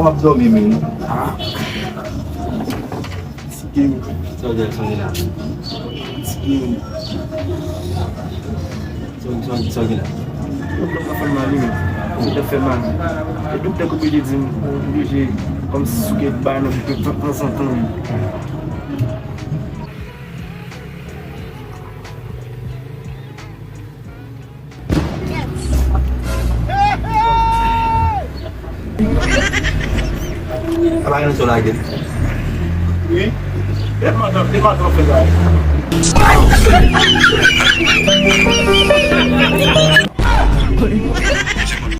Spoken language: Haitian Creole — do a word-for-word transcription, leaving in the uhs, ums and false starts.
Ap dòmi menm. Ah. Ti Gim. Sa w gen, sa w gen la? Ti Gim. Sa w, sa w, sa w gen la? Doktè ap fè m mal wi. Doktè ap fè m mal. E doktè k oblije di m, oblije kòmsi souke ba nan tanzantan wi. Ala gen sou lage. Wi. Lè m antan, lè m antan fè sa.